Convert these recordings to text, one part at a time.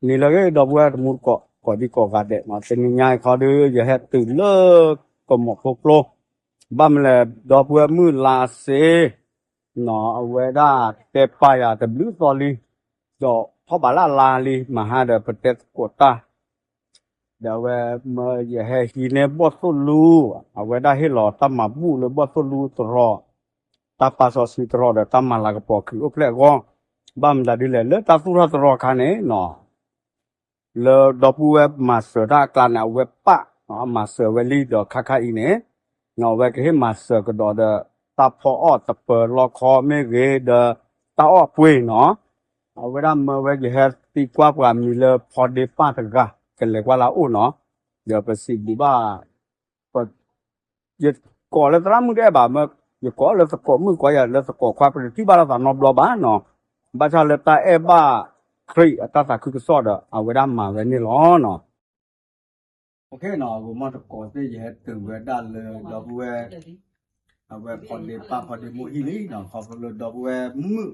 နံၤလၢအဂ့ၤ ဒီပုၢ်ဝဲၢ်တံၤသကိး ကိးဒံကိးဂၤဒဲးနီၤ, တနံၤညါအံၤခီဒီး ယဟဲတုၤလၢကမီၤဖိကျိ, ဘၣ်မနုၤလဲၣ် ဒီပုၢ်ဝဲၢ်မုၢ်လါစ့ နီၤ အဝဲဒၣ်တဲပာ်ယၤတဘျုးသီလံ, ဒီးထီၣ်ဘးလၢအလါလံ မဟါဒီးပတဲသကိးတၢ် ဒီးအဝဲ မၢယဟဲဟံးန့ၢ်ဘီၣ်သိၣ်လူ, အဝဲဒၣ်ဟ့ၣ်လီၤတၢ်မၤဘူၣ်လၢဘီၣ်သိၣ်လူသရိာ်, တၢ်ပာ်စီဆှံသရိာ်ဒီးတၢ်မၤလၤကပီၤခရံာ်အိၣ်ဖျဲၣ်အဂီၢ်, ဘၣ်မတၤဒ်လဲၣ် လၢတၢ်သူၣ်ထီၣ်သရိာ်ခါန့ၣ်နီၤ, လၢဒီပုၢ်ဝဲၢ်မၤစၢၤတၢ်အကျါန့ၣ် အဝဲပာ်, မၤစၢၤဝဲလံဒီးခါခါအံၤန့ၣ်, အဝဲကဟ့ၣ်မၤစၢၤကဒီးဒီး တၢ်ဖီအီၣ်တပၢၤလီခီမ့ၢ်ဂ့ၤဒီး တၢ်အီၣ်အပှ့ၤနီၤ, အဝဲဒၣ်မၢဝဲယဟဲသံကွၢ်ပှၤမံၤလၢဖီဒ့ပၢ်တဂၤ ကလဲၤကွၢ်လၢအအိၣ်နီၤ, ဒီးပစံးဘျုးဘၣ် ယကိးလၢသရၣ်မုၣ်တအဲၣ်ဘၣ်, ယကိးလၢသကိးမုၣ် ကိးယၤလၢသကိးခွါ ပတထံၣ်ဘၣ်လီၤသးနီတဘျီဘၣ်နီၤ, ဘၣ်ဆၣ်လၢတၢ်အဲၣ်ဘၣ်ခရံာ်အတၢ်သးခုကစီၣ်ဒီး အဝဲဒၣ်မၤဝဲန့ၣ်လီၤနီၤ. ဂီၤမီတကိးသ့ၣ် ယဟဲတုၤဝဲဒၣ်လၢဒီပုၢ်ဝဲၢ် အဝဲဖီဒ့ပၢ်ဖီဒ့မိၢ်ဟံၣ်လံနီၤ, ခီဖျိလၢဒီပုၢ်ဝဲၢ်မုၣ်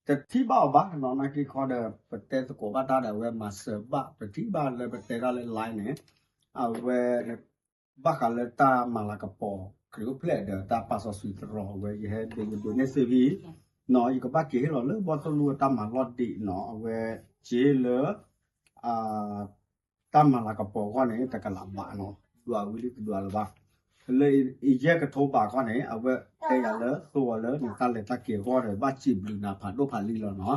တထံၣ်ဘၣ်အီၤဘၣ်နီၤ, နာ်က့ခီဒီး ပတဲသကိးဘၣ်တၢ်ဒီး အဝဲမၤစၢၤဘၣ် ပထံၣ်ဘၣ်လၢပတဲတၢ်လၢ line န့ၣ်, အဝဲ ဘၣ်ဃးလၢတၢ်မၤလၤကပီၤခရံာ်အိၣ်ဖျဲၣ်ဒီးတၢ်ပာ်စီဆှံသရိာ် အဝဲယဟဲဒိးန့ၢ်စ့ဖံနီၤ, ယကဘၣ်က့ၤဟ့ၣ်လီၤလၢဘီၣ်သိၣ်လူအတၢ်မၤလီၢ်ဒံးနီၤ, အဝဲစ့လၢ တၢ်မၤလၤကပီၤအဂီၢ်န့ၣ် တကလးဘးနီၤ, ဒွးဝံၤလံတဒွးလၢၤဘၣ်, လၢယဲၢ်ကထိဘးခီန့ၣ် အဝဲတဲယၤလၢသိဝဲလၢနတၢ်လဲၤတၢ်က့ၤအဂီၢ်ဒီး ဘၣ်စံးဘျုးနၤဖးဒိၣ်ဖးလံလီၤနီ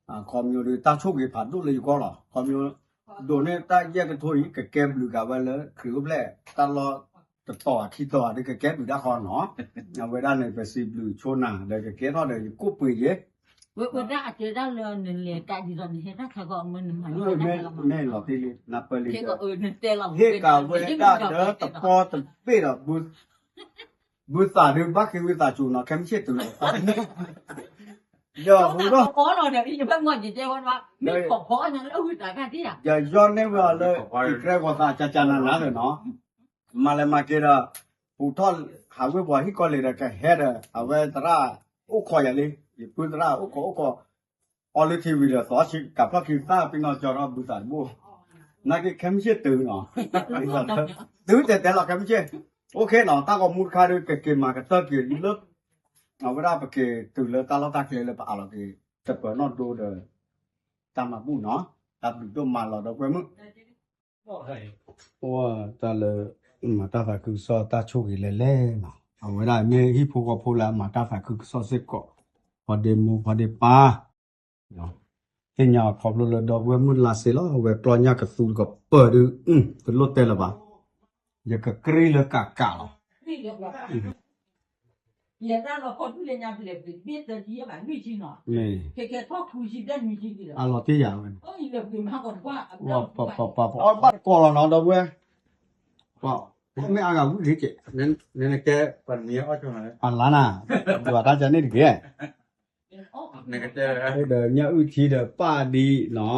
ၤ, ခီမညီဒီး တၢ်ဆိၣ်ဂ့ၤဖးဒိၣ်လၢယဂီၢ်လီၤ, ခီမညီ ဒိးန့ၢ်တၢ်ယဲၢ်ကထိအံၤ ကကဲဘျုးက့ၤဝဲလၢခရံာ်အိၣ်ဖျဲၣ် တၢ်လီၢ်တတီၤခံတီၤဒီး ကကဲဘျုးတၢ်ဃီနီၤ, အဝဲဒၣ်န့ၣ် ပစံးဘျုးဆိနၤဒီး ကကဲထီၣ်ဒီးယကိၣ်ပှ့ၤယဲ ဝဲဒၣ်အတဲဒၣ်လၢနလဲၤတၢ်ဒ်သိးနဟဲတၢ်ခါဂီၢ် မ့ၢ်နမၤလီၤတၢ်ခါဂီၢ် မ့ၢ်လီၤတ့ၢ်လံ နပၢၢ်လံ ဟ့ၣ်ကၤဝဲဒၣ်ဒီးတပီတဘ့ၣ်ဒီး ဘုသးဒုးဘၣ်က့ၤဝံသးစူၤနီၤ ခဲမုၢ်ဆ့ၣ်တုၤလီၤ ဒီးဟူထီၣ် ဒီးယီၤန့ၢ်ဝဲအီၤလၢ ကံၢ်ကရဲဂီၤသးကၠၢ်ကၠၢ်နၤနၤဒီးနီၤ, မၤလဲၤမၤက့ၤဒီး ဟူထီၣ်ဟးဝ့ၢ်ပှၤဟံၣ်ကီၢ်လံၤဒီးကဟဲဒီး အဝဲသရၣ်အိၣ်ခိးယၤလံ, ယပုၢ်သရၣ်အိၣ်ခိးအိၣ်ခိး အီလုၢ်ထံဝံၤဒီး သီဆံကးဖျီၣ်ခံသၣ်ပ့ၤနီၣ်ကၠီထီၣ်ဘုသးတဘိ, နာ်က့ခဲမုၢ်ဆ့ၣ်တုၤနီၤ, တုၤတဲတဲလီၤခဲမုၢ်ဆ့ၣ်, အိၣ်ခ့နီၤ တၢ်ဂီၤမူတခါဒီး ကက့ၤမၤကတၢၢ်က့ၤလၢ အဝဲဒၣ်ပက့ၤတုၤလၢတၢ်လီၢ်တၢ်ကျဲလၢပအးလီၤက့ၤ တပၢၤနီၣ်ဒိဒီး တၢ်မၤဘူၣ်နီၤ, တၢ်ဘျုးဒိၣ်မးလီၤဒီပုၢ်ဝဲၢ်မုၣ် အိၣ်တၢ်လၢ မၤတၢ်သးခုကစီၣ်တၢ်ဆိၣ်ဂ့ၤလဲၤလဲၣ်နီၤ, အဝဲဒၣ်မ့ၢ်ဟံၣ်ဖိဃီဖိလၢအမၤတၢ်သးခုကစီၣ်စ့ၢ်ကီး, ဖီဒ့မူဖီဒ့ပၢ် သ့ၣ်ညါအခီဖျိလၢဒီပုၢ်ဝဲၢ်မုၣ်လါစ့လီၤ, အဝဲကျီညၣ်ကသူတကပၤဒီး တလိၣ်တဲလၢၤဘၣ်, ယကကြံလၢကးကးလီၤ မ့ၢ် အလီၤတ့ၢ်ယၤဝဲန့ၣ် ပအီၣ်ဘၣ်တကိးလီၤနီၤ ဒီပုၢ်ဝဲၢ်, မ့ၢ်အါဂၤဝံၣ်ဂ့ၤက့ၤ, နကဲပနံၤအီၣ်ဆိနၤ, အလါနၤ, ဒွးတၢ်ကန့ၣ်တဂ့ၤ, အိၣ်ဒီးညၣ်အုၣ်ထံဒီးပၢ်ဒံးနီၤ,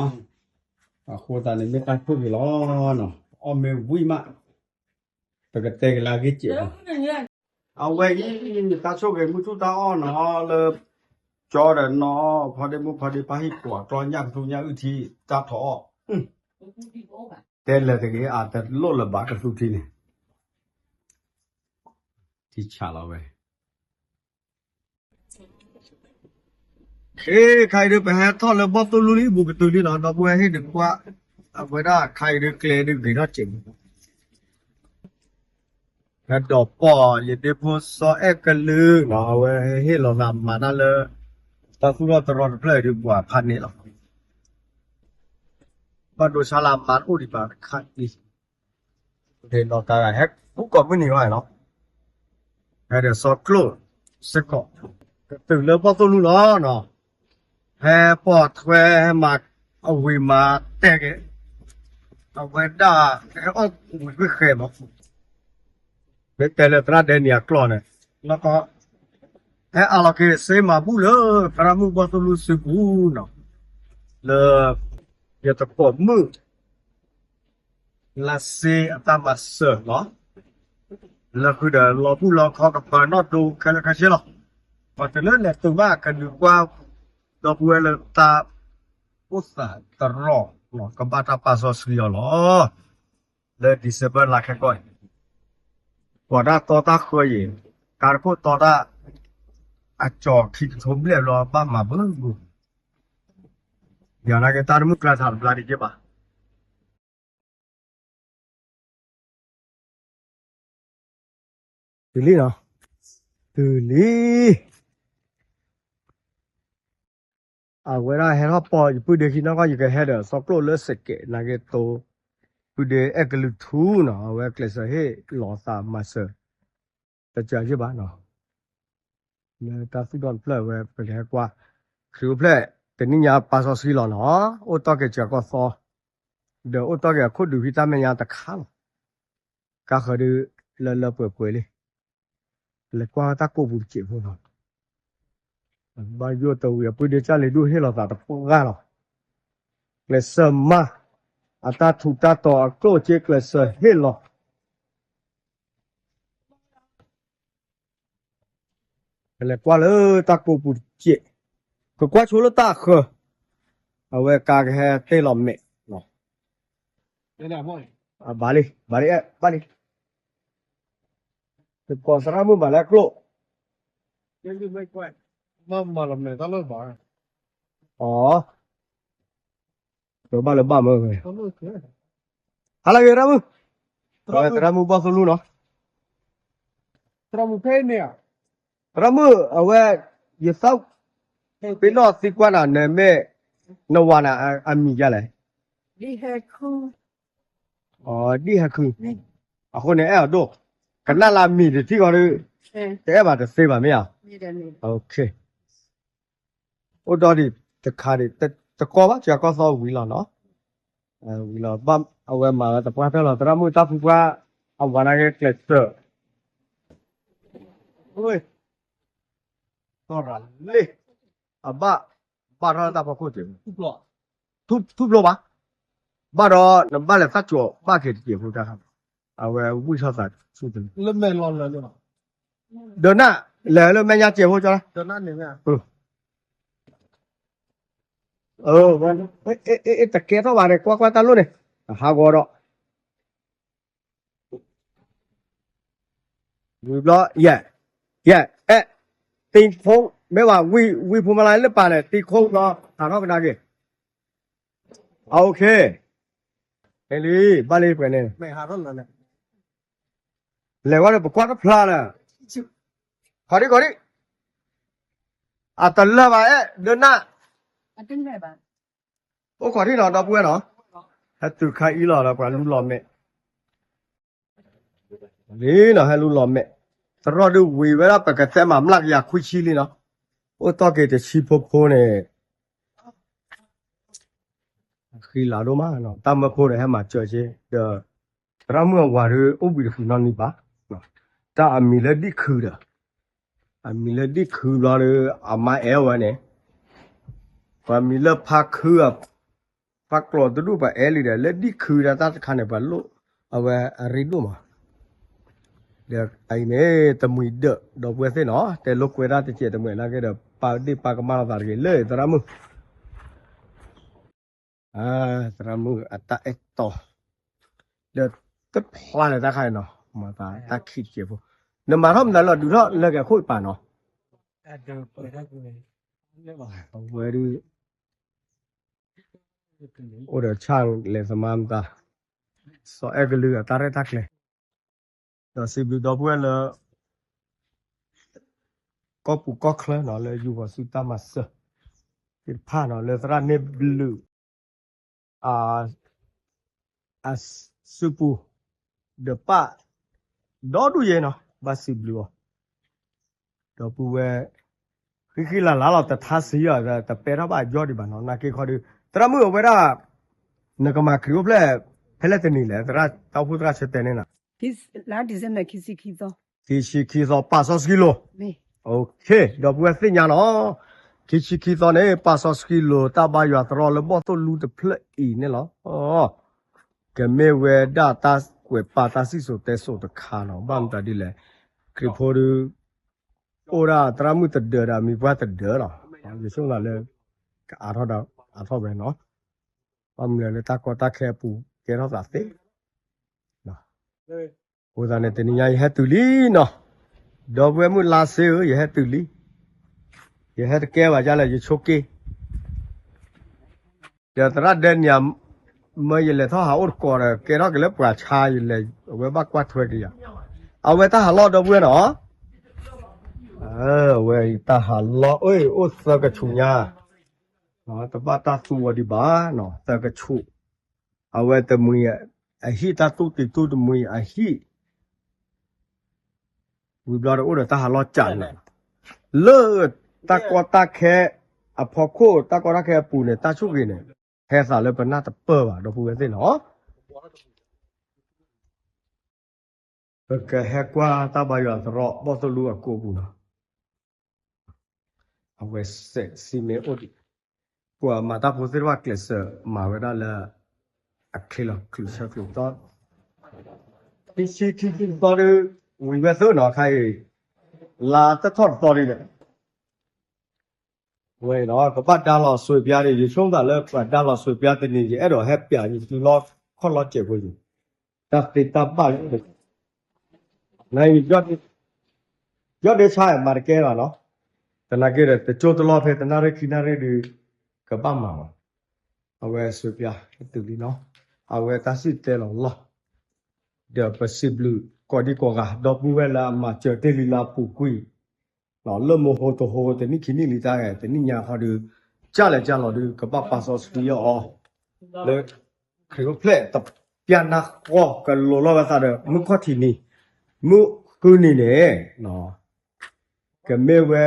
အဃိသတးန့ၣ်မ့ၢ်တၢ်ဆိၣ်ဂ့ၤလီၤနီၤ, အီၣ်မ့ၢ်ဝံၣ်မး ပကတဲက့ၤလၢအဂ့ၢ်စဲးလီၤ, အဝဲအံၤ တၢ်ဆိၣ်ဂ့ၤမုၢ်ထူၣ်တၢ်အီၣ်နီၤ လၢ ကၠီဒီးနီၢ်အီၣ် ဖီဒ့မူဖီဒ့ပၢ်ဟံၣ်ကွီၤ ကျီညၣ်ကသူညၣ်အုၣ်ထံ တၢ်ထီၣ်အီၣ်, တဲလၢာ်တဂ့ၤ အတလိၣ်လၢၤဘၣ်ကသူထံန့ၣ် ထံဆးလီၤဝဲ ခ့ခါအံၤဒုး ပဟဲထီၣ်လၢဘီၣ်သိၣ်လူလံ ဘူးကတုၤလံနီၤ ဒီပုၢ်ဝဲၢ်ဟ့ၣ်ဒုးကွၢ်, အဝဲဒၣ်ခါအံၤဒုးကျဲဒုးဂ့ၤထီၣ်စဲး ဟဲဒိးပီၢ်ယဒ့ဖိစီၤအဲၣ်ကလုာ်နီၤ အဝဲဟ့ၣ်လီၤသးမၤတၢ်လၢ တၢ်သူၣ်ထီၣ်သရိာ်တဖျၢၣ်အံၤဒုးပှၤဖးန့ၣ်လီၤ, ဘၣ်ဒိဆါလၢအမၤတအိၣ်ဒံးဘၣ်တခါအံၤ, ဟဲကူကီၢ်မုၢ်နံၤဝဲနီၤ ဟဲဒီးစီၤကျိၣ်စ့ၢ်ကီး ကတုၤလၢဘီၣ်သိၣ်လူလီၤနီၤ, ဟဲပီၢ်ထွဲဟဲမၤအဝံၤမၤတဲာ်က့ၤ, အဝဲဒၣ်ဟဲအီၣ်ဝံၤကွံာ်ဃဲၤမး, မ့ၢ်တဲလၢသရၣ်ဒဲနံၤအကျိာ်န့ၣ်, ဟဲအးလီၤက့ၤစ့မၤဘူၣ်လၢ သရၣ်မုၣ်ဘီၣ်သိၣ်လူစုပူၤနီၤ, လၢ ယသကိးမုၣ် လါစ့အတၢ်မၤစၢၤနီၤ, လၢဃုာ်ဒီးလီၤဘူၣ်လီၤခီကပၢၤနီၣ်ဒိခဲလၢာ်ခဲဆ့လီၤ, ပှၤတုၤလၢလဲၤတုၤဘၣ်ကဒုးကွၢ် ဒီပုၢ်ဝဲၢ်လၢတၢ်အိၣ်သးတရီ ကဘၣ်တၢ်ပာ်စီဆှံအီၤလီၤ. လၢ December လါခဲကီၢ်အံၤ ပှၤတၢ်တီတၢ်ဃၢယံၤ ကါတခိၣ်တီတၢ် အကၠီၤခံကထိဘျဲၣ်ဘျီ ဘၣ်မၤဘၣ်ဘၣ် ယနာ်က့ တၢ်တမုၢ်ကျါထးတဘျါဒံးက့ဘၣ်. တုၤလံနီၤ, တုၤလံ. အဝဲဒၣ်ဟဲထီၣ်ပီၢ် ယပုၢ်ဒ့ခံနီၢ်ကီၢ် ယကဟဲဒီးသီကျိၣ်လၢစကဲး နာ်က့တိ ပုၢ်ဒ့အဲၣ်ကလုာ်ထူနီၤ, အဝဲကျဲးစၢးဟ့ၣ်လီၤသးမၤစၢၤ တစၢၤယ့ၢ်ဘၣ်နီၤ. လၢတၢ်သူၣ်ထီၣ်တဖျၢၣ်ဝဲ ပကဟဲကွၢ် ခရံာ်အိၣ်ဖျဲၣ် တနံၣ်ညါပာ်စီဆှံလီၤနီၤ, အိၣ်တီၢ်က့ၤစှၤကီၢ်သီ ဒီးအိၣ်တီၢ်က့ၤအခိၣ်ဒုးဖံးတၢ်မဲာ်ညါတခါလီၤ. ကါဃၢၤဒုး လၢလၢပှဲၤပှဲၤလံ. လဲၤကွၢ်တၢ်ကိးပူၤတစဲးဖိနီၤ, ဘၣ်ယိၣ်တဝံၤ အပုၢ်ဒ့ကၢ်လံၤဒူၣ်ဟ့ၣ်လီၤသးတပှၢ်လီၤ. ကျဲးစၢးမၤ အတၢ်ထူးတၢ်တီၤအကျိၣ်အစ့ ကျဲးစၢးဟ့ၣ်လီၤ. ကလဲၤကွၢ်လၢတၢ်ကိးပူၤတစဲး, ကကွၢ်ဆိလၢတၢ်အဃၢၤ, အဝဲကါကဟဲတ့ၢ်လီၤမဲာ်, ဘၣ်လံ ဘၣ်လံ ဘၣ်လံ. တကိးသရၣ်မုၣ်ဘၣ်လၢကျိၣ်, အီ ဘၣ်လၢဘၣ်မၢဝဲ, ဟါလၢအဂ့ၤ သရၣ်မုၣ်, သရၣ်မုၣ်ဘီၣ်သိၣ်လူနီၤ, သရၣ်မုၣ် အဝဲ ယသး ပ့ၤနီၣ်သံကွၢ်နၤ နမ့ၢ် နဝၤနၤအမံၤဒ်လဲၣ်, ဒ်ဟဲခု, အဃိန့ၣ် အဲၣ်အီၤဒိၣ်, ကနၣ်လၢအမံၤတထံၣ်ဃီဒီး တအဲၣ်ဘၣ်တသ့ဘၣ်မ့ၢ်ဧါ. အိၣ်ဒီးဒံးတခါဒံး တကိးဘၣ် စှၤကီၢ်သီဝံၤလီၤနီၤ, ဝံၤလီၤ ဘၣ်အဝဲမၤဝဲသပှၢ်တၢၢ်လီၤ သရၣ်မုၣ်တၢ်ဖုပှၢ် အဝၤနာ်က့ကျဲးစၢး သီၣ်ရၤလ့ၣ်, အဘၣ် ဘၣ်ထီၣ်တၢ်ဖီခိၣ်စ့ၢ်ကီး, ထူၣ်ဖျိဘၣ်, ဘၣ်ဒီးနဘၣ်လဲၤသၣ်ကၠိးဘၣ်က့ၤတစဲးဖိတခါ, အဝဲဝံၣ်ထီၣ်သးဆူၣ်တလၢ, ဒီးနၢ် လဲၤလၢမဲာ်ညါစဲးဖိကၠီလၢ တကဲထီၣ်ဘၣ်န့ၣ် ကွၢ်ကွၢ်တၢ်လိၣ်န့ၣ် အဟးဂီၤဒီး ဝံၤဘျီ ယဲၢ် ယဲၢ် အဲၣ် သံဖုန်း မ့ၢ်ဘၣ် ဝံၢ်ဖူမလါလၢပာ်န့ၣ် သံဖုန်းဒီး ဟးထီၣ်ကဒါက့ၤ, အ OK, ဟဲလံ ဘၣ်လံပှဲၤန့ၣ်, လဲၤဝဲဒီးပကွၢ်တဖျါလၢ ခီဒံခီဒံ, အတလၢာ်ဘၣ်အဲၣ် ဒၢနၢ် အိၣ်ခီဒံနီၤ ဒီပုၢ်ဝဲၢ်နီၤ, ဟဲတုၤခါအံၤလီၤဒီးပှၤလူလီၤမဲာ် လံနီၤ ဟဲလူလီၤမဲာ်, သရၣ်ဒုးဝံၤဝဲဒၣ် ပကသဲမၤမျၢ်ကယၤခွံဆံလံနီၤ, အိၣ်တီၢ်က့ၤတဆံဖိဖိန့ၣ် ဃံလၤဒိၣ်မးနီၤ, တၢ်မၢဖိဒီးဟဲမၤစၢၤက့ၤ ဒီး သရၣ်မုၣ်အဝၤဒုး အိၣ်ဘှံးတဃုာ်နီတမံၤဘၣ်, တၢ်အမံၤလၢဒံၣ်ခုဒီး အမံၤလၢဒံၣ်ခုဘျီဒီး အမါအဲၣ်ဝဲန့ၣ်, ပှၤမံၤလၢဖါခု ဖါကျိးတဒူၣ်ပှၤအဲၣ်လံဒီး လၢဒံၣ်ခုဒီးတၢ်တခါန့ၣ် ပှၤလိၣ် အဝဲအရ့ဒိၣ်မး, ဒီးအအံၤန့ၣ် တမှံၤဒၢး ဒီပုၢ်ဝဲၢ်သ့ၣ်နီၤ တဲလိာ်ကွဲတၢ်တစဲးတမှဲာ်နာ်က့ဒီး ပာ်ဒ့ၣ်ပာ်ကမၣ်လိာ်သးတဂ့ၤ လၢသရၣ်မုၣ် သရၣ်မုၣ်အတၢ်အဲၣ်တီ ဒီးတဖျါလၢတၢ်ခါအံၤနီၤ မၤသးတၢ်ခံးတစဲးဖိ, နမၤထီၣ်မနုၤလီၤ ဒုးထီၣ်လၢကဲခိၣ်အံၤပာ်နီၤ, အဝဲဒုး အိၣ်ဒီးဆၣ်လဲၤသမါမတၤ, စီၤအဲၣ်ကလုာ်အတၢ်ရဲၣ်တၢ်ကျဲၤ, ဒီးစံးဘျုးဒီပုၢ်ဝဲၢ်လၢ ကီၢ်ပူၤကီၢ်ချၢနီၤ လၢယူၤပှၤဆူတၢ်မၤစၢၤသ့ၣ်တဖၣ်နီၤ လၢသရၣ်န့ၢ်ဘျုး အစုပူၤ ဒီးပၢ် ဒီဒူၣ်ယဲနီၤ ဘၣ်စံးဘျုးအီၤ ဒီပုၢ်ဝဲၢ် ဃံဃံလၤလၤလီၤ တထါစံယီၤ တပဲထီၣ်ဘၣ်အယီၢ်ဒံးဘၣ်နီၤ နာ်က့ခီဒီး သရၣ်မုၣ်အဝဲဒၣ် နကမၤခရံာ်အိၣ်ဖျဲၣ် ဖဲလဲၣ်တနံၤလဲၣ် သရၣ်တၢ်အိၣ်ဖှိၣ်သရၣ်ဆၢတဲာ်န့ၣ်နီၤ လါ December ခံဆံခံသီ, ခံဆံခံသီ ပာ်စီဆှံလိၤ, ခံဆံခံသီန့ၣ် ပာ်စီဆှံလိၤ တၢ်ဘါယွၤသရီလၢဘီၣ်သိၣ်လူတဖျၢၣ်အံၤန့ၣ်လီၤ. ကမ့ၢ်ဝဲဒၣ်တၢ်ကွဲးပာ်တၢ်စံၣ်စိၤတဲစိၤတခါနီၤ ဘၣ်မတၤဒ်လဲၣ် ခရံာ်ဖိဒီး အိၣ်ဒၣ်သရၣ်မုၣ်တဒၢးဒီးမံၤပှၢ်တဒၢးလီၤ. ယဆိကမိၣ်လၢ ကအါထီၣ်ဒီးအါထီၣ်ဝဲနီၤ ဘၣ်မနုၤလၢတၢ်ကီတၢ်ခဲအပူၤ ကဲထီၣ်သးသ့ အဃိသတးန့ၣ် တနံၤညါယဟဲတုၤလံနီၤ, ဒီပုၢ်ဝဲၢ်မုၣ်လါစ့ဧၢ ယဟဲတုၤလံ, ယဟဲတကဲဘၣ်ဒ်လဲၣ် ယဆိက့ ဒီးသရၣ်ဒဲနံၤ မၢယလဲၤထီၣ်ဟးအိၣ်တကိးဒီး ကဲထီၣ်က့ၤလၢပှၤဆါယလဲၤ အဝဲဘၣ်ကွၢ်ထွဲက့ၤယၤ, အဝဲတၢ်ဟးလီၢ်ဒီပုၢ်ဝဲၢ်နီၤ, အဝဲတၢ်ဟးလီၢ် အိၣ်သၢကဆူးညါ, တဘၣ်တၢ်သူဝဲဒံးဘၣ်, သၢကဆူး, အဝဲတမှံၤ အဟံၣ်တၢ်သူၣ်တံၢ်သူၣ်တမှံၤအဟံၣ် ဝံၤဘျီဒီးအိၣ်ဒီးတၢ်ဟးလီၢ်ကၢ်န့ၣ်, လၢတၢ်ကီတၢ်ခဲအဖီခိၣ် တၢ်ကီတၢ်ခဲအပူၤန့ၣ် တၢ်ဆိၣ်ဂ့ၤန့ၣ် ဟဲသးလၢပနၢ်တပၢၢ်ဘၣ် ဒီပုၢ်ဝဲၢ်သ့ၣ်နီၤ, ပကဟဲကွၢ်တၢ်ဘါယွၤသရိာ်ဘီၣ်သိၣ်လူအကိာ်ပူၤနီၤ အဝဲစဲးစံမ့ၢ်အိၣ်ဒံး, ပှၤမၤတၢ်ဖိသ့ၣ်တဖၣ်ကျဲးစၢးမၤဝဲဒၣ်လၢ အချ့လီၤ ချုးဆၢချုးသီ, ခံဆံခံဆံသီဒီး ဝံၤဝဲသ့နီၤ ခါအံၤ လါတထီၣ်တသီဒ်န့ၣ်, ဝဲအံၤနီၤ ကဘၣ်ဒါလီၤစွဲပျါန့ၣ် ယဆိကမိၣ်သးလၢပှၤဒါလီၤစွဲပျါတနံၤ ယအဲၣ်ဒိးဟဲပျးယစုလီခီၣ်လီစဲးဖိယံၤ, တၢ်သ့တၢ်ဘၣ်လၢ န ယီၢ်ဒ့ဆါမၤတကဲဘၣ်နီၤ, သနာ်က့ဒီး တကၠိတလီၢ်ဖဲတနၣ်ရံၣ်ခံနၣ်ရံၣ်ဒုး ကဘၣ်မၤလီၤ, အဝဲစွဲပျါဟဲတုၤလံနီၤ, အဝဲတၢ်စံၣ်တဲလီၤလီၢ်, ဒီးပစံးဘျုးကိးဒံကိးဂၤ ဒီပုၢ်ဝဲၢ်လၢအမၤစၢၤတ့ၢ်လံလၢအပူၤကွံာ် လၢမိၢ်ဟိတဟိတနံၣ်ခံနံၣ်လံတၢ်ဂဲၤ တနံၣ်ညါဃီဒီး ကၢ်လဲၤကၢ်လီၤဒုး ကဘၣ်ပာ်စီဆှံအီၤ လၢ ခရံာ်အိၣ်ဖျဲၣ်တပျၢ်နၢ်ဃီကလိၤလီၤဝဲသးဒီး မုၢ်ခီၣ်ထံးနံၤ မုၢ်ဃုနံၤန့ၣ် ကမ့ၢ်ဝဲ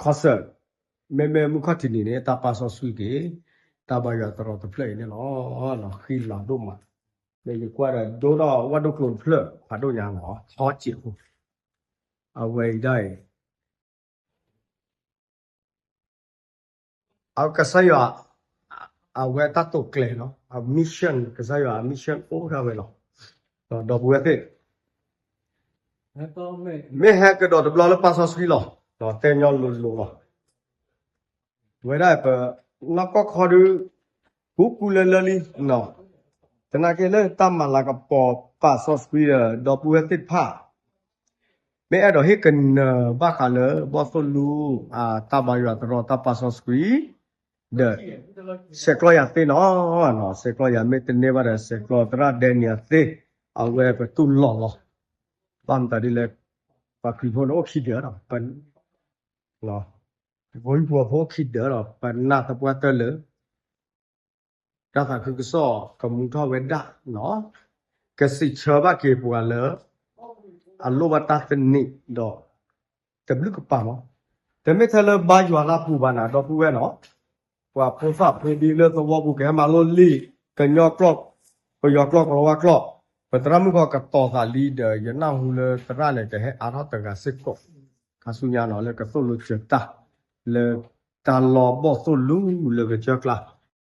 ခီစၢၣ် မ့မ့ၢ်မုၢ်ခီၣ်ထံးနံၤန့ၣ် တၢ်ပာ်စီဆှံက့ၤ တၢ်ဘါယွၤသရိာ်တဖျၢၣ်အံၤန့ၣ်လီၤ. ဃံလၤဒိၣ်မး, ဒီးယကွၢ်ဒီးဒိၣ်ထီၣ်ဝၣ်ဒိၣ်ကျိၤတဖျၢၣ်ဖးဒိၣ်ညါလီၤ ဟီစဲးဖိ, အဝဲအံၤဒၣ်အံၤ အကစၢ်ယွၤ အဝဲတၢ်တိာ်ကျဲၤလီၤ အ mission ကစၢ်ယွၤအ mission အိၣ်ဒၣ်ဝဲလီၤ. ဒီပုၢ်ဝဲၢ်သ့ၣ် မ့ၢ်ဟဲကဒီးတဘျီလၢပာ်စီဆှံလီၤ, တဲညီလိၤလိၤလီၤ. ဝဲဒၣ်ပနီၢ်ကီၢ်ခီဒုး ကူကူလၢလၢလံ, သနာ်က့လၢတၢ်မၤလၤကပီၤပာ်စီဆှံဒီး ဒီပုၢ်ဝဲၢ်သ့ၣ်တဖၣ် မ့ၢ်အဲၣ်ဒိးဟ့ၣ်ကနၢၤဘၣ်ဃးလၢ ဘီၣ်သိၣ်လူ အတၢ်ဘါယွၤသရိာ်တၢ်ပာ်စီဆှံ ဒီး ဆဲးကျိးယၤသ့နီၤ, ဆဲးကျိးယၤမ့ၢ်တန့ၢ်ဘၣ်ဒီး ဆဲးကျိးသရၣ်ဒဲနံၤအသ့, အဝဲပတူၢ်လိာ်လီၤ. ဘၣ်မတၤဒ်လဲၣ်, ပှၤခရံာ်ဖိန့ၣ်အိၣ်ခံဒၢးဒီး ပ ပှၤဟံၣ်ဖိဃီဖိအိၣ်ခံဒၢးဒီး ပနၢ်သပှၢ်တၢၢ်လၢ တၢ်သးခုကစီၣ်ကမူထီၣ်ဝဲဒၣ်နီၤ, ကစံးဆၢဘၣ်က့ၤပှၤလၢ အလိၣ်ဘၣ်တၢ်သန့ၤဒီး တဘျုးကပၤမး, တမ့ၢ်ထဲလၢဘါယွၤလၢပူၤဘၣ်နၤ ဒီပုၢ်ဝဲၢ်နီၤ, ပှၤဖိသၣ်ဖိဒံလၢသဝီပူၤကဟဲမၤလိလံာ် ကညီကျိာ်, ပယီၤကျိာ် ကလီၤဝါကျိာ်, ပသရၣ်မုၣ်ဃီကတီၤသးလံဒီး ယနၢ်ဟူလၢသရၣ်န့ၣ် ကဟဲအါထီၣ်တဂၤစ့ၢ်ကီး ခါဆူညါနီၤ လၢကသိၣ်လိစၢၤတၢ် လၢတၢ်လီၢ်ဘီၣ်သိၣ်လူလၢကစၢၢ်ကျါ,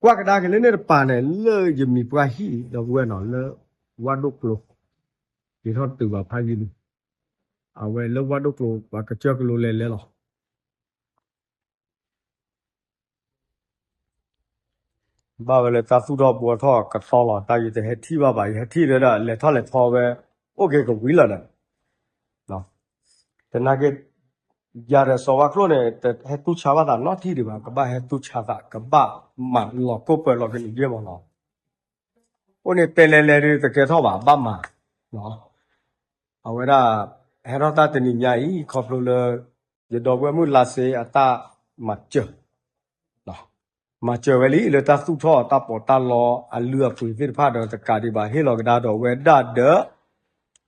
ကွၢ်ကဒါက့ၤလၢန့ၣ်တပၤန့ၣ် လၢယမံၤပှၢ်ဟံၣ် ဒီပုၢ်ဝဲၢ်နီၤ လၢဝၣ်ဒိၣ်ကျိၤ က့ၤထီၣ်တုၤဘၣ်ဖးယံၤလံ, အဝဲလၢဝၣ်ဒိၣ်ကျိၤ ပှၤကစၢၢ်ကလိလဲၤလဲၤလီၤ. ဘၣ်ဝဲလၢတၢ်သူၣ်ထီၣ်ဘှီထီၣ်ကသီလီၤ, တၢ်ယတဟဲထံၣ်ဘၣ်ဘၣ်, ယဟဲထံၣ်လၢဒၣ်လဲၤထီၣ်လဲၤထီဝဲ အိၣ်က့ၤကဝံၤလီၤဒီး, သနာ်က့ ယၤဒီးစီၤဝါချိၣ်န့ၣ် တဟဲတူၢ်ဆါဘၣ်သးနီတထံၣ်ဒံးဘၣ်, ကဘၣ်ဟဲတူၢ်ဆါသး ကဘၣ်မၤလီၤကိၢ်ပၢၤလီၤကနံၤယဲၢ်မးနီၤ, အိၣ်န့ၣ်တဲလဲၤလဲၤဒုးတကဲထီၣ်ဘၣ် ဘၣ်မၤ အဝဲဒၣ် ဟဲထီၣ်တၢ်တနံၤညါအံၤ ခီဖျိလၢ ယဒီပုၢ်ဝဲၢ်မုၣ်လါစ့အတၢ်မၤစၢၤ, မၤစၢၤဝဲလံ လၢတၢ်သူၣ်ထီၣ်တၢ်ပီးတၢ်လီအလုၢ်အပှ့ၤသ့ၣ်တဖၣ်ဒီး တကးဒံးဘၣ်ဟ့ၣ်လီၤကဒါဒီးဝဲဒၣ်ဒီး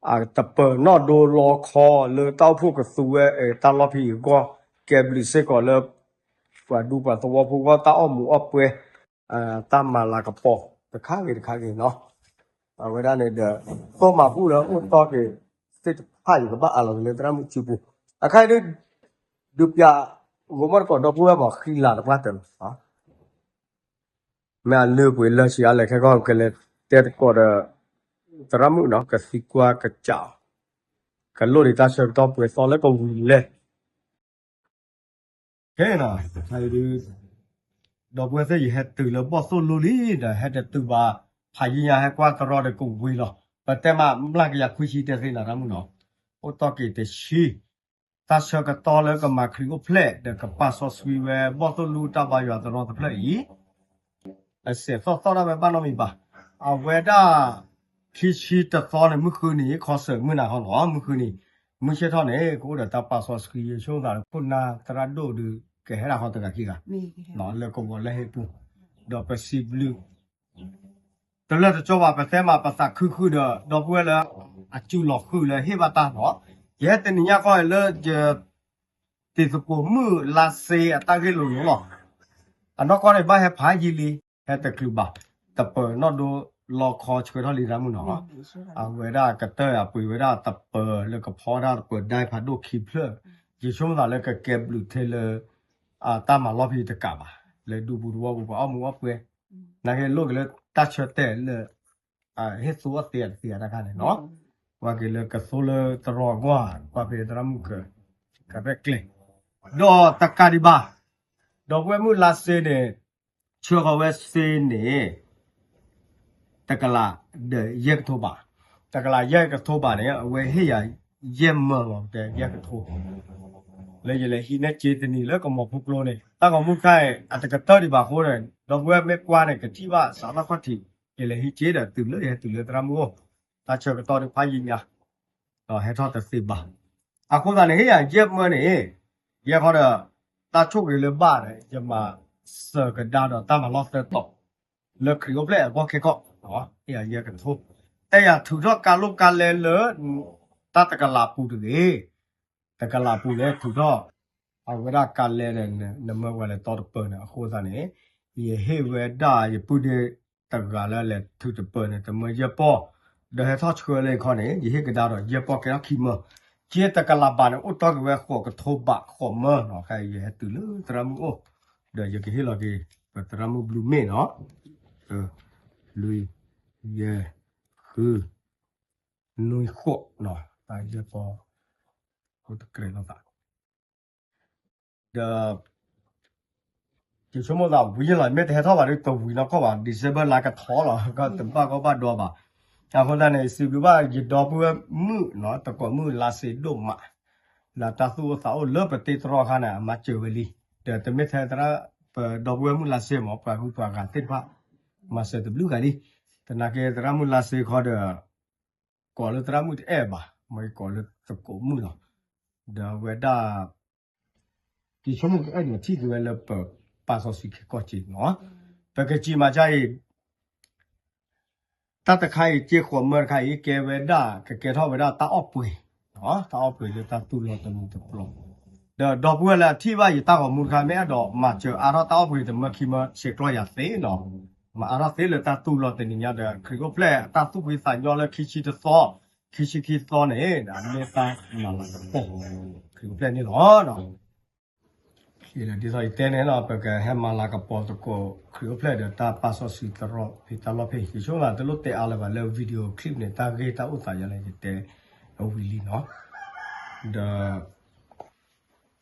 အတပၢၤနီၣ်ဒိလီခီလၢတၢ်အိၣ်ဖှိၣ်ကသူဝဲ တၢ်လီၢ်ဖံးအဂီၢ် ကဲဘျုးစ့ၢ်ကီးလၢ ပှၤဒူပှၤသဝီဖိဂီၢ် တၢ်အီၣ်မူးအီၣ်ပှဲၤ တၢ်မၤလၤကပီၤတခါဂ့ၤတခါဂ့ၤနီၤ, အဝဲဒၣ်န့ၣ်ဒီး ကီၢ်မၤဘူၣ်လၢအိၣ်တီၢ်က့ၤသ့ၣ်တဖၣ်အံၤ ကဘၣ်အးလီၤက့ၤလၢသရၣ်မုၣ်စုပူၤ, အခါအံၤဒုး ဒုးပျး ဂိၤမီၣ်တကိးဒီပုၢ်ဝဲၢ်မး ဃံလၤတပှၢ်တၢၢ်လီၤ, မ့ၢ်အလုၢ်အပှ့ၤလၢဆံးအါလဲၣ် ခဲကီၢ်ကလဲၤတဲတကိးဒီး သရၣ်မုၣ်နီၤ ကသံကွၢ်ကစးအီၤ, ကလိၣ်ဒံးတၢ်ဆၢကတီၢ်ပှဲၤသီလၢကဝံၤလဲၣ် ခဲနီၤ တခါအံၤဒုး ဒီပုၢ်ဝဲၢ်သ့ၣ် ယဟဲတုၤလၢဘီၣ်သိၣ်လူလံဒီး ဟဲတတုၤဘၣ် ဖးယံာ်ညါ ဟဲကွၢ်တရီဒီးကဝံၤလီၤ. ပတဲမးမျးကယၤခွံဆံတဲသ့နၤတၢ်မုၢ်နီၤ, အိၣ်တီၢ်က့ၤတဆံ တၢ်ဆၢကတီၢ်လၢကမၤခရံာ်အိၣ်ဖျဲၣ် ဒီးကပာ်စီဆှံဝဲဘီၣ်သိၣ်လူတၢ်ဘါယွၤတရီတဖျၢၣ်အံၤ အစဲးသီၣ်သီၣ်ဒၣ်ဝဲဘၣ်နီတမံၤဘၣ်. အဝဲဒၣ် ခံဆံတသီန့ၣ် မုၢ်ဃုနံၤ ခီစၢၣ်မုၢ်နၤခီလီၤ. မုၢ်ဃုနံၤ မုၢ်ဆ့ၣ်ထီၣ်န့ၣ် ကအိၣ်ဒီးတၢ်ပာ်စီဆှံ ယဆိကမိၣ်သးလၢခိၣ်နၢ်သရၣ်ဒိၣ်ဒီး ကဟဲဒၣ်ဃီတဂၤခံဂၤ လၢကဝီၤလၢဟ့ၣ်ပူၤ ဒီးပစံးဘျုး တလၢတကၠီဘၣ် ပတဲမးပသးခုဃုာ်ဒီး ဒီပုၢ်ဝဲၢ်လၢ အစူၢ်လီၤဃုာ်လၢဟ့ၣ်ဘၣ်တၢ်နီၤ, ယဟဲတနံၤညါဃီလၢယ တံၤသကိးမုၣ်လါစ့အတၢ်ဂ့ၢ်လိၤလိၤလီၤ. အနီၢ်ကီၢ်န့ၣ် ဘၣ်ဟဲဖးယံာ်လံ, ဟဲတချုးဘၣ်, တပၢၤနီၣ်ဒိလီခီဆှၢထီၣ်လံတၢ်မုၢ်နီၤ, အဝဲဒၣ်ကတၢၢ်အပှ့ၤဝဲဒၣ်တပၢၤလၢကဖီဒၣ်တပၢၤဒၢဖးဒိၣ်ခံဖျၢၣ်, ယဆိကမိၣ်သးလၢကကဲဘျုးထဲလၢ တၢ်မၤလီၢ်ဖဲတကးဘၣ်, လၢဒူပူၤသဝီပူၤပှၤအီၣ်မူအီၣ်ပွဲ, နာ်က့လိၣ်က့ၤလၢတၢ်ဆၢတဲာ်လၢ ဟ့ၣ်သိအီၣ်သ့အတသ့အတၢ်ခါန့ၣ်နီၤ, ကွၢ်က့ၤလၢကသိလၢတရီအဂီၢ်, ကွၢ်ဖဲသရၣ်မုၣ်က ကရဲၣ်ကျဲၤ, ဒီးတကးဒံးဘၣ်, ဒီပုၢ်ဝဲၢ်မုၣ်လါစ့န့ၣ် ဆှၢဃီၤဝဲစ့န့ၣ် တကလးဒီးယဲၢ်ကထိဘး, တကလးယဲၢ်ကထိဘးန့ၣ် အဝဲဟ့ၣ်ယၤယဲၢ်မၢလီၤ တဲယဲၢ်ကထိ လၢယလဲၤဟံးန့ၢ်စ့တနံၤလၢကမီၤဖိကျိန့ၣ် တၢ်ဂီၤမူခါအံၤ အတကတၢၢ်ဒံးဘၣ်အဃိန့ၣ် ဒီပုၢ်ဝဲၢ်မ့ၢ်ကွၢ်န့ၣ် ကထံၣ်ဘၣ်စးထီၣ်ခီၣ်ထံး, ယလဲၤဟံးစ့ဒီးတုၤလၢယဟဲတုၤလၢသရၣ်မုၣ်အိၣ်, တၢ်ဆၢကတီၢ်ဒ်ဖးယံာ်ညါ, ဒီးဟဲထီၣ်တသ့ဘၣ်, အဃိသတးန့ၣ် ဟ့ၣ်ယၤယဲၢ်မၢန့ၣ်, ယဲၢ်ခီဒီး တၢ်ဆိၣ်ဂ့ၤလၢဘၣ်ဒီး ယမၤစၢၤကဒါဒီးတၢ်မၤလီၢ်သၢတီၤ လၢခရံာ်အိၣ်ဖျဲၣ်အဂီၢ်ခဲကီၢ်, ဟ့ၣ်ယၤယဲၢ်ကထိ, တဲယၤထုးထီၣ်ကါလိၣ်ကါလဲလၢ တၢ်တကလးပူၤတဂ့ၤ, တကလးပူၤန့ၣ်ထုးထီၣ်, အဝဲဒၣ်ကါလဲန့ၣ် နမၢပှၤလဲၤတီတပၢၤန့ၣ် အဃိသတးန့ၣ် ယဟ့ၣ်ဝဲဒၣ်ယပုၢ်ဒ့တဂၤလၢလဲၤထုးတပၢၤန့ၣ် တမၢယဲၢ်ပီၢ်, ဒီးဟဲထီၣ်ဆှၢလၢယခီန့ၣ် ယဟ့ၣ်ကဒါဒီးယဲၢ်ပီၢ်ကဲထီၣ်ခံမၢ, က့တကလးဘးန့ၣ် အိၣ်တီၢ်က့ၤဝဲဃိးကထိဘးဃိးမၢနီၤ, ခဲအံၤယဟဲတုၤလၢသရၣ်မုၣ်အိၣ်, ဒီးယကဟ့ၣ်လီၤက့ၤ ပသရၣ်မုၣ်ဘျုးမ့ၢ်နီၤ, လွံၢ်, ယဲၢ်, ဃု, နွံဃိး, တၢ်ယဲၢ်ပီၢ်, အိၣ်တကြဲးလိာ်သး ဒီး ယဆိကမိၣ်သးဝံၤလီၤ, မ့ၢ်တဟဲထီၣ်ဘၣ်ဒီးတဝံၤနီၢ်ကီၢ်ဘၣ်, December လါကထီလီၤ, ကတဘၣ်ကီဘၣ်ဒိဘၣ်, အဃိသတးန့ၣ် စံးဘျုးဘၣ်ယဒီပုၢ်ဝဲၢ်မုၣ်နီၤ, တကိးမုၣ်လါစ့ဒိၣ်မး, လၢတၢ်သူၣ်အိၣ်သးအိၣ်လၢပတ့တရီခါန့ၣ် အမၤစၢၤဝဲလံ, ဒီးတမ့ၢ်ထဲသရၣ် ပဒီပုၢ်ဝဲၢ်မုၣ်လါစ့မး ပှၤဂုၤပှၤဂၤသ့ၣ်တဖၣ် မၤစၢၤတဘျုးဂၤလံ, သနာ်က့ သရၣ်မုၣ်လါစ့ခီဒီး ကိးလၢသရၣ်မုၣ်တအဲၣ်ဘၣ်, မ့ၢ်ကိးလၢသကိးမုၣ်လီၤ, ဒီးအဝဲဒၣ် ယဆိကမိၣ်ကအဲၣ်ဒိးထံၣ်က့ၤဝဲလၢပပာ်စီဆှံခဲကီၢ်စ့ၢ်နီၤ, ပကစံးမၤကါအံၤ တၢ်တခါအံၤ စ့ဃိးမၢတခါအံၤ ကဲဝဲဒၣ် ကကဲထီၣ်ဝဲဒၣ်တၢ်အီၣ်ပှ့ၤ, တၢ်အီၣ်ပှ့ၤလၢတၢ်သူၣ်လီၤတမံၤတပျီၤ, ဒီးဒီပုၢ်ဝဲၢ်လၢအထံၣ်ဘၣ်ယတၢ်ဂီၤမူတခါ မ့ၢ်အဲၣ်ဒိးမၤစၢၤအါထီၣ်တၢ်အီၣ်ပှ့ၤတမၢခံမၢ ဆဲးကျိးယၤသ့နီၤ, မၤအါထီၣ်သ့လၢတၢ်သူၣ်လီၤတနံၤညါဒီး ခရံာ်အိၣ်ဖျဲၣ်တၢ်သူၣ်ဖှံသးညီလၢခံဆံတသီ, ခံဆံခံသီန့ၣ် အမ့ၢ်တၢ်မၤလၤကပီၤ ခရံာ်အိၣ်ဖျဲၣ်န့ၣ်လီၤ. ဒ်သိးယတဲန့ၣ်လီၤ ပကဟဲမၤလၤကပီၤသကိး ခရံာ်အိၣ်ဖျဲၣ်ဒီးတၢ်ပာ်စီဆှံတရီဖဲတၢ်လီၢ်ဖဲ ယဆိကမိၣ်သးတလိၣ်တဲအါလၢၤဘၣ်လၢ video clip န့ၣ် တၢ်ဂ့ၢ်တၢ်အိၣ်သးယၤလၢယတဲအဝံၤလံနီၤ, ဒီး သ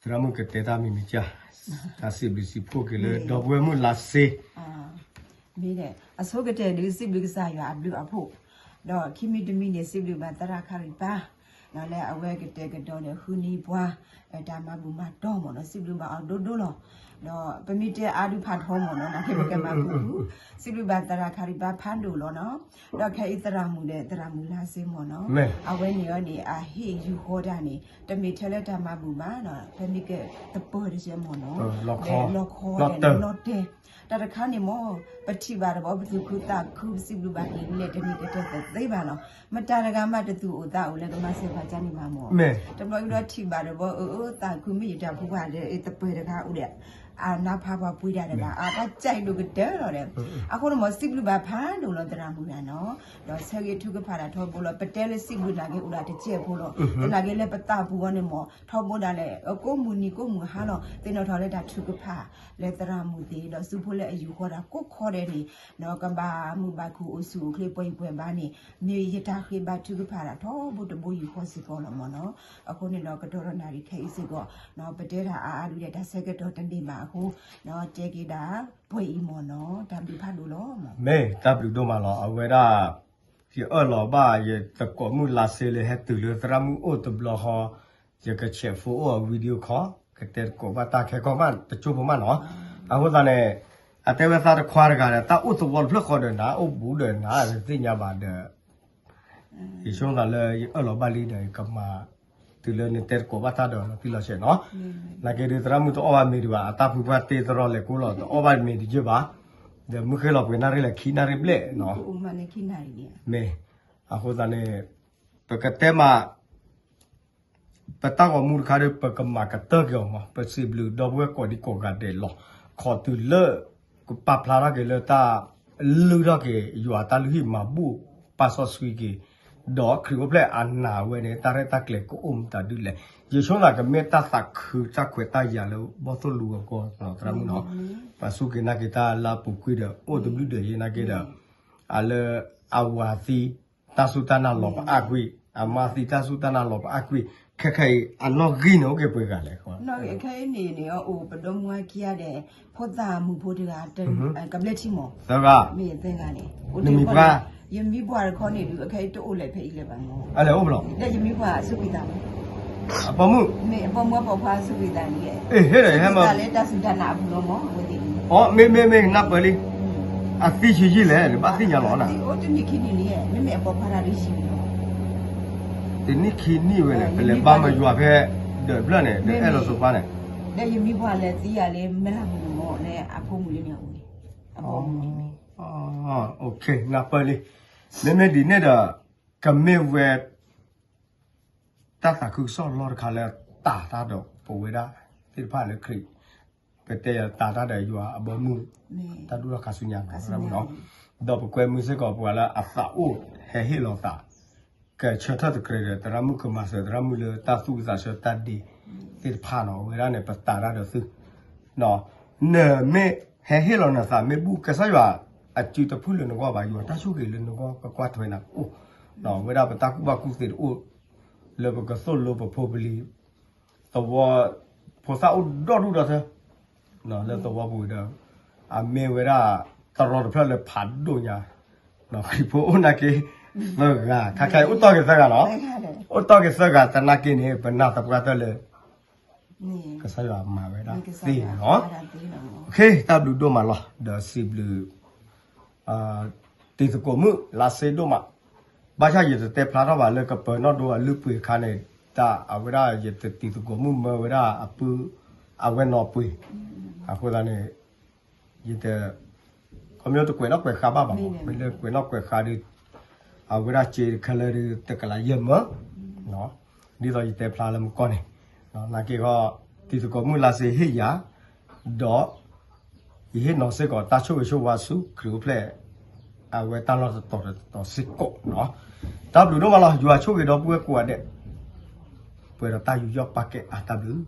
ရၣ်မုၣ်ကတဲတၢ်မံၤမံၤကၢ်, တၢ်စံးဘျုးစံးဖှိၣ်က့ၤလၢဒီပုၢ်ဝဲၢ်မုၣ်လါစ့ မ့ၢ်ဒီး အဆိကတၢၢ်ဒုးစံးဘျုးကစၢ်ယွၤအဘျုးအဖှိၣ်, ဒီးခံမံၤတမံၤန့ၣ် စံးဘျုးဘၣ်သရၣ်ခါရံပၢ်, လၢအဝဲကတဲာ်ကတီၤဒီးဃုန့ၢ်ပှၤ တၢ်မၤဘူၣ်မၤတီၢ်မ့ၢ်နီၤ, စံးဘျုးဘၣ်အီၤဒိၣ်ဒိၣ်လီၤ. ဒီးပမ့ၢ်တဲအါဒုးဖးထီမ့ၢ်နီၤ, နာ်က့ပကမၤပူၤပူၤ, စံးဘျုးဘၣ်သရၣ်ခါရံပၢ်ဖးဒိၣ်လီၤနီၤ, ဒီးခဲအံၤသရၣ်မုၣ်ဒီးသရၣ်မုၣ်လါစ့မ့ၢ်နီၤ, အဝဲန့ၣ်အီၤန့ၣ် အဟ့ၣ်ယူၢ်ဃီတၢ်န့ၣ် တမ့ၢ်ထဲလၢတၢ်မၤဘူၣ်ဘၣ်နီၤ, ဖဲန့ၣ်ကတပၢၤတစဲးမ့ၢ်နီၤ, လီခီ, လီတဲာ်, တၢ်တခါန့ၣ်မ့ၢ် ပထံၣ်ဘၣ်တဘျီ ပသူၣ်ခုသးခု ပစံးဘျုးဘၣ်က့ၤလဲၣ်တမ့ၢ်ကတၢၢ်တသ့ဘၣ်နီၤ, မတၤတဂၤမးတသူၣ်အိၣ်သးအိၣ်လၢကမၤစၢၤပှၤကန့ၣ်ဘၣ်မ့ၢ်, တဘျီအံၤဒီးထံၣ်ဘၣ်တဘျီ အၢ အၢ သးခုမ့ၢ်ယတၢ်ဖိခွါဒီး တပၢၤတဂၤအိၣ်ဒီး အနါဖးပှၤပှ့ၤတၢ်တဂၤ အတၢ်ကဲဒိၣ်ကတၢၢ်လီၤဒီး, အဃိန့ၣ်မ့ၢ်စံးဘျုးဘၣ်ဖးဒိၣ်လီၤသရၣ်မုၣ်တဂၤနီၤ, ဒီးဆၢဂ့ၤထုကဖၣ်တၢ်ထီဘိလီၤ, ပတဲလၢစံးဘျုးနာ်က့အိၣ်ဒၣ်တစဲးဖိလီၤ, သနာ်က့လၢပသးပူၤအီၤန့ၣ်မ့ၢ် ထီဘိဒၣ်လဲာ် ကိးမုၢ်နံၤကိးမုၢ်ဟါလီၤ, သ့ၣ်နီၣ်ထီၣ်လၢတၢ်ထုကဖၣ် လၢသရၣ်မုၣ်သ့ၣ် ဒီးစုဖိလၢအယူၢ်ဃီတၢ်ကိးခီဒဲးန့ၣ်, ဒီးကဘၣ်မုာ်ဘၣ်ခုၣ်အိၣ်ဆူၣ်အိၣ်ချ့ပှဲၤပှဲၤဘၣ်န့ၣ်, မ့ၢ်ယတၢ်ဃ့ဘါထုကဖၣ်တၢ်ထီဘိတဘိယူၢ်ဃီစ့ၢ်ကီးလီၤမ့ၢ်နီၤ, အဃိန့ၣ်ဒီးကတီၢ်ဒီးနၣ်ရံၣ်ခဲအံၤစ့ၢ်ကီး, ပတဲတၢ်အါအါဒုးဒီးတၢ်ဆၢကတီၢ်တန့ၢ်ဘၣ် အဃိ ဒီးကဲက့ၤဒၣ် ပှဲၤအံၤမ့ၢ်နီၤ တၢ်ဘျုးဖးဒိၣ်လီၤမ့ၢ်. မ့ၢ်တၢ်ဘျုးဒိၣ်မးလီၤ အဝဲဒၣ် ယအၢၣ်လီၤဘၣ် ယသကိးမုၣ်လါစ့လၢ ဟဲတုၤလၢသရၣ်မုၣ်အိၣ်တဘျီဃီ ယကဆဲးဖိအိၣ်အ video call ကတဲသကိးဘၣ်တၢ်ခဲကီၢ်မး တကၠိဖိမးနီၤ. အဃိသတးန့ၣ် အတဲဝဲသးတခွါတဂၤဒီး တၢ်အိၣ်သဝီတဖျၢၣ်ဃီဒီးနၤ အိၣ်ဘူးဒီးနၤ တသ့ၣ်ညါဘၣ်ဒီး ယဆိသးလၢယအၢၣ်လီၤဘၣ်လံဒီး ယကမၤ တုၤလၢနတဲသကိးဘၣ်တၢ်ဒီးလီၤတံၢ်လီၤဆဲးနီၤ. နာ်က့ဒုးသရၣ်မုၣ်တအီၣ်ဘၣ်မ့ၤဒံးဘၣ် အတၢ်ဖုပှၢ်တ့တရီလဲၤကိးလီၤ တအီၣ်ဘၣ်မ့ၤတယုၢ်ဘၣ်. ဒီးမုၢ်ဃ့လီၤပှဲၤနၣ်ရံၣ်လဲၣ် ခံနၣ်ရံၣ်ဘျဲၣ်နီၤ. မ့ၢ် အဃိသတးန့ၣ် ပကတဲမး ပတၢ်ဂီၤမူတခါဒီး ပကမၤကတၢၢ်က့ၤအီၤမး ပစံးဘျုးဒီပုၢ်ဝဲၢ်ကိးဒံကိးဂၤဒဲးလီၤ. ခီတုၤလၢ ကပာ်ဖျါထီၣ်က့ၤလၢတၢ် လုၢ်ထီၣ်က့ၤ ယွၤတၢ်လုၢ်ဟံၣ်မၤဘူၣ်ပာ်စီဆှံက့ၤ ဒီးခရံာ်အိၣ်ဖျဲၣ်အနၢ်ဝဲန့ၣ် တၢ်ရဲၣ်တၢ်ကျဲၤကအိၣ်မတၤဒုလဲၣ်. ယဆိကမိၣ်ကမ့ၢ်တၢ်သးခုတၢ်ခွဲးတၢ်ယာ်လၢ ဘီၣ်သိၣ်လူၤအဂီၢ်သရၣ်မုၣ်နီၤ. ပှၤစူၢ်က့ၤနာ်က့ၤတၢ်လၢအပူၤကွံာ်ဒီး အိၣ်တဘျုးဒဲးယဲနာ်က့ၤဒီး အလၢ အဝၤသံ တၢ်စူၢ်တၢ်နာ်လီၤပအါကွံာ်, အမါသံတၢ်စူၢ်တၢ်နာ်လီၤပအါကွံာ်, ခဲခဲအံၤ အနီၣ်ဂံၢ်န့ၣ်အိၣ်က့ၤပှဲၤဂၤလဲၣ်. ခဲအံၤန့ၣ်န့ၣ် အိၣ်ပဒီမါခံဂၤဒီး ဖိသၣ်မုၣ်ဖိတဂၤ ကဘျဲၣ်ထံမး, သၢဂၤ, မ့ၢ်သၢဂၤန့ၣ် နမံၤပှၢ်, ယမံၤပှၢ်တခီန့ၣ်ဒုး အခဲအံၤတအိၣ်လၢၤဖဲအံၤလၢၤဘၣ်မး, အလဲၤအိၣ်ဘၣ်လီၤ, ဒီးယမံၤပှၢ်စူၢ်က့ၤသးမး, အပိာ်မုၣ်, မ့ၢ်အပိာ်မုၣ်အပိာ်ခွါစူၢ်က့ၤသးန့ၣ်, စူၢ်က့ၤသးလၢတၢ်စူၢ်တၢ်နာ်အပူၤလီၤမး, အဝဲသ့ၣ်, အမ့ၢ်မ့ၢ်မ့ၢ် နၢ်ပၢၢ်လံ, အသံဆံးယံာ်လဲၣ် နဘၣ်သ့ၣ်ညါလီၤနၤ, အိၣ်တနံၣ်ခံနံၣ်လံ, မ့မ့ၢ်အပိာ်ခွါတၢ်ဒုးဆံးလီၤ, တနံၣ်ခံနံၣ်ဝဲလဲၣ် ပလဲၤဘါမယွၤဖဲ ဒၢးဘျၢၣ်န့ၣ် ဒီးအဲၣ်လီၤစိၤပှၢ်န့ၣ်, ဒီးယမံၤပှၢ်လဲၤသံယၤလၢမဲၢ်လးမုၢ်န့ၣ်မး လၢအဖိမုၣ်လၢန့ၣ်အအိၣ်န့ၣ်, အပိာ်မုၣ်န့ၣ်မ့ၢ်, နၢ်ပၢၢ်လံ, မ့မ့ၢ်ဒ်န့ၣ်ဒီး ကမ့ၢ်ဝဲ တၢ်သးခုကစီၣ်လီၢ်တခါလၢတၢ်တၢ်ဒီးပဝဲဒၣ်သ့ၣ်တဖၣ်လၢခရံာ်, ပတဲယၤတၢ်တၢ်ဒီးယွၤအဘီမုၢ်, တၢ်ဒူၣ်ထီၣ်ခါဆူညါနီၤ, ဒီးပကွဲမုာ်စ့ၢ်ကီးပှၤလၢအသးအိၣ်ဟဲဟ့ၣ်လီၤသး, ကဆၢထၢၣ်သတြဲၤဒီး သရၣ်မုၣ်ကမၤစၢၤသရၣ်မုၣ်လၢတၢ်သူၣ်ဝံၣ်သးဆၢတၢ်ဒ့သ့ၣ်တဖၣ်နီၤ, အဝဲဒၣ်န့ၣ် ပတၢ်တၢ်ဒီးသု နမ့ၢ်ဟဲဟ့ၣ်လီၤနသးမ့ၢ်ဘူၣ် ကစၢ်ယွၤအစုတဖုလၢနဂီၢ်ဘၣ်, ယွၤတၢ်ဆိၣ်ဂ့ၤလၢနဂီၢ် ကကွၢ်ထွဲနၤအိၣ်, အဝဲဒၣ်ပတၢ်ကူၣ်ဘၣ်ကူၣ်သ့တအိၣ် လၢပကသိၣ်လိပဖိပလံၤ, သဝီ, ဖိသၣ်အိၣ်ဒီဒူၣ်ဒီထၢ, လၢသဝီပူၤဒီး, အမ့ၢ်ဝဲဒၣ် တရီတဖျၢၣ်လၢဖးဒိၣ်ညါ, ခရံာ်ဖိအိၣ်နာ်က့ သၢဂၤ, ခါခဲအံၤအိၣ်တီၢ်က့ၤသၢဂၤနီၤ, အိၣ်တီၢ်က့ၤသၢဂၤသနာ်က့န့ၣ် ပနာ်သပှၢ်တၢၢ်လၢ ကစၢ်ယွၤမၤဝဲဒၣ်သ့နီၤ, တၢ်ဘျုးဒိၣ်မးလီၤ ဒီးစံးဘျုး တံၤသကိးမုၣ်လါစ့ဒိၣ်မး, ဘၣ်ဆၣ်ယတတဲဖျါထီၣ်ဘၣ်လၢကပၢၤနီၣ်ဒိအလုၢ်ပှ့ၤအခါန့ၣ်, တၢ်အဝဲဒၣ်ယတံၤသကိးမုၣ်မၢဝဲဒၣ်အပုၢ်, အဝဲနီၢ်ပှ့ၤ, အဃိသတးန့ၣ်, ယတ, ခီဖျိတကွဲးနီၣ်ကွဲးဃါဘၣ်ဘၣ်မး, မ့ၢ်လၢကွဲးနီၣ်ကွဲးဃါဒီး, အဝဲဒၣ်စ့တခဲလၢာ်ဒီး တကလးယဲၢ်မၢ, ဒ်သိးယတဲဖျါလၢမုၢ်ကီၢ်န့ၣ်, နာ်က့ခီ, တံၤသကိးမုၣ်လါစ့ဟ့ၣ်ယၤ, ဒီး ယဟ့ၣ်နီၤစ့ၢ်ကီးတၢ်ဆိၣ်ဂ့ၤဆိၣ်ဝါဆူခရံာ်အိၣ်ဖျဲၣ်, အဝဲတၢ်လီၢ်တတီၤတတီၤစ့ၢ်ကီးနီၤ, တၢ်ဘျုးဒိၣ်မးလီၤ ယွၤဆိၣ်ဂ့ၤဒီပုၢ်ဝဲၢ်ကိးဂၤဒဲး, ပှဲၤဒီးတၢ်ယူးယီၣ်ပာ်ကဲအတၢ်ဘျုး